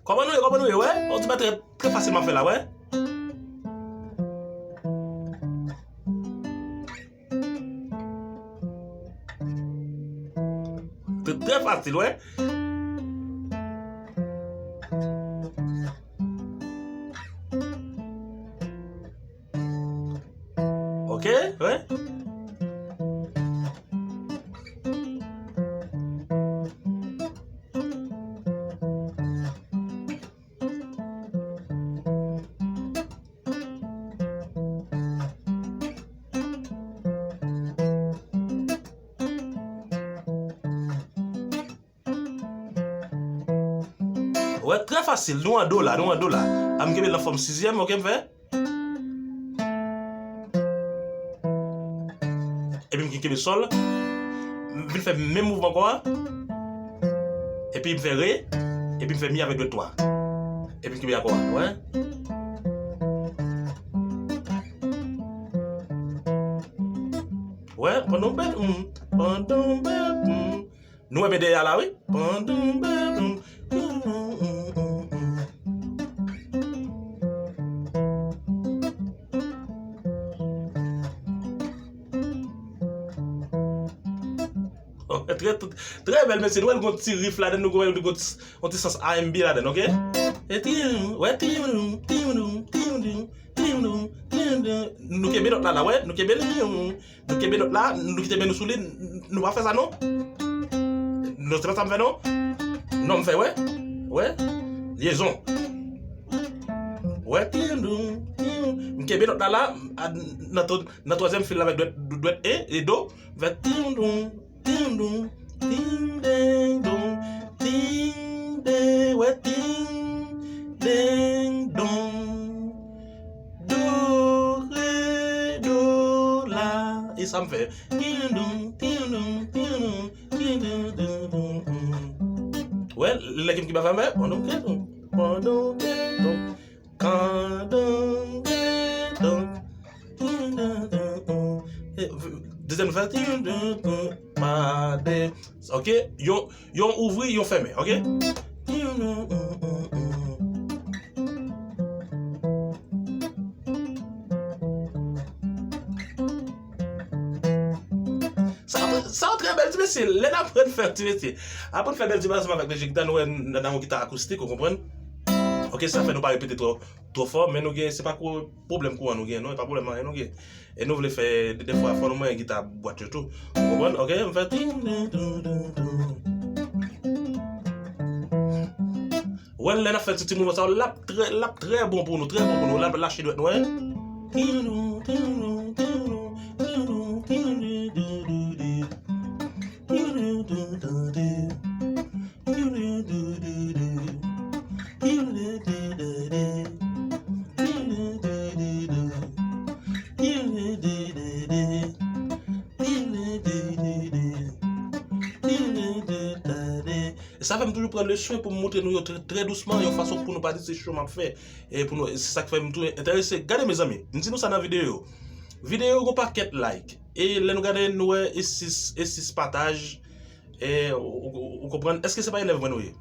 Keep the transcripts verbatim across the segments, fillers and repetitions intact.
Kòman nou ye, kòman nou ye, wè? On ti bagay trè, trè fasil m ap fè la, wè. Trè, trè fasil, wè. Ok, wè. Wè, trè fasil. Nou an do la, nou an do la. A m kenbe l nan fòm sizyèm, ok, m fè. Epi m kenbe sòl. M vin fè menm mouvman ankò a. Epi m fè re. Epi m fè mi avèk dwèt twa. Epi m kenbe akò a. Wè. Wè, pandan w bèt, mm, pandan w bèt, mm. Nou wè men dèyè a la, wi. Pandan w bèt, mm. Trè, trè bèl, mesye. Nou wè l gon ti riff ladann, nou wè l gon ti, yon ti sans R and B ladann, ok? E ti, wè, ti, ti, ti, ti, ti, ti, ti. Nou kenbe nòt la, la, wè. Nou kenbe l. Nou kenbe nòt la, nou kite men nou sou li, n-, nou pa fè sa non. Non, se pa sa m fè non. Non, m fè, wè. Wè. Lyezon. Wè, tiyoundoum, tiyoun. M kenbe nòt la la, a, nan to-, nan twazyèm fil la avèk dwèt, dwèt e, e do. M fè tiyoundoum, tiyoundoum, ting, deng, dong, ting, deng, wè, ting, deng, dong. Do, re, do, la. E sa m fè. Tiyoundoum, tiyoundoum, tiyoundoum, tiyoundoum, tiyoundoum. Wè, lè ki m ki pa fè m fè. Pandan w gen ton. Pandan w gen ton. Kandan w gen ton. Tiyoundoum, tiyoundoum. E, dezyèm fè. Tiyoundoum, tiyoundoum. Pa de. Ok? Yon, yon ouvri, yon fèmen. Ok? Sa, sa trè bèl ti mesye. Lè n aprann fè ti mesye. Aprann fè bèl ti bagay ansanm avèk mesye gita, nou wè n, n, n, yon gita akoustik, ou konprann? Ok, sa fè nou pa repete twò, twò fò, men nou gen, se pa ko-, pwoblèm kouran nou gen, non, e pa pwoblèm anyen nou gen. E nou vle fè, de, defwa, fò nou manyen gita bwat yo tou. Ou konprann? Ok, m fè ting, ting, ting, ting, ting. Wè, lè n ap fè ti, ti mouvman sa yo, l ap trè, l ap trè bon pou nou, trè bon pou nou. L ap lache dwèt nou, wè. E sa fè m toujou pran le swen pou m montre nou yo trè, trè dousman, yon fason pou nou pa di se cho m ap fè. E pou nou, se sa k fè m tou enterese. Gade, mezanmi, m di nou sa nan videyo yo. Videyo yo gon pakèt like. E lè nou gade, nou wè e sis, e sis pataj. E, ou, ou, ou konprann? Èske se pa elèv mwen nou ye?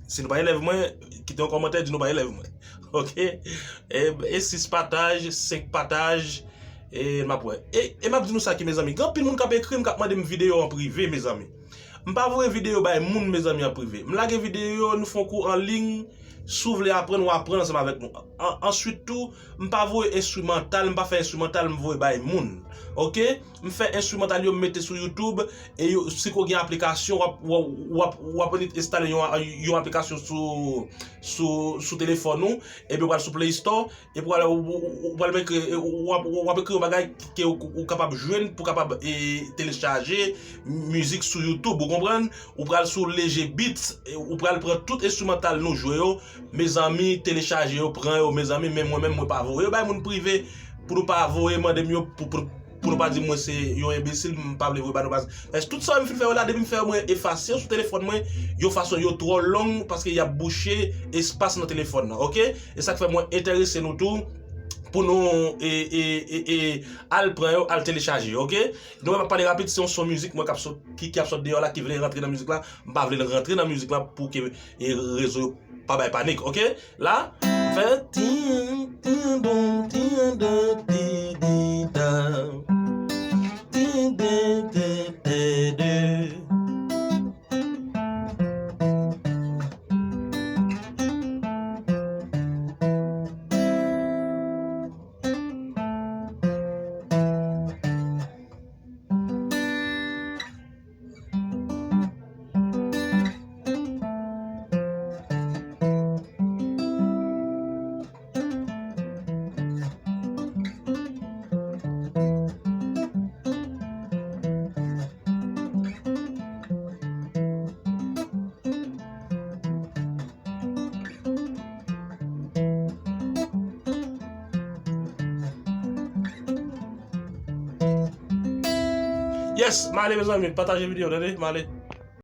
Si nou pa elèv mwen, kite yon kòmantè, di nou pa elèv mwen. Ok? E, e sis pataj, senk pataj, e m ap wè. E, e m ap di nou sa ki, mezanmi, gen anpil moun k ap ekri m, k ap mande m videyo an prive, mezanmi. M pa voye videyo bay moun, mezanmi, an prive. M lage videyo, nou fè yon kou an liy, si w vle aprann, w aprann ansanm avèk nou. An, answit tou, m pa voye enstrimantal, m pa fè enstrimantal, m voye bay moun. Ok? M fè enstrimantal yo, m mete sou YouTube, e yo, si ko gen aplikasyon, w ap, w ap, w ap, w ap enstale yon, yon aplikasyon sou, sou, sou telefòn ou, epi w al sou Play Store, epi w al, w, w, w al ekri, w ap, w ap ekri yon bagay ke w, w kapab jwenn pou kapab, e, telechaje mizik sou YouTube, ou konprann? Ou pral sou Leger Beats, e, ou pral pran tout enstrimantal nou jwe yo, mezanmi, telechaje yo, pran yo, mezanmi, men mwen menm, mwen pa voye yo bay moun prive, pou nou pa voye mande m yo, pou, pou, pou nou pa di mwen se yon enbesil, m pa vle voye ba nou baz. Paske tout sa yo m fin fè yo la, depi m fè yo, mwen efase yo sou telefòn mwen, yon fason yo twò long, paske y ap bouche espas nan telefòn nan, ok? E sa k fè mwen enterese nou tou, pou nou e, e, e, e, al pran yo, al telechaje yo, oke? Nou wè m ap pale rapid, se yon son mizik mwen k ap sot, ki, ki ap sot deyò la, ki vle rantre nan mizik la. M pa vle l rantre nan mizik la pou ke e rezo yo pa bay panik, oke? La, fè tin, tin, don, tin, don, ti, di, da. Tin, den, te, te, de. Yes, m ale mezanmi, pataje videyo, tande, m ale.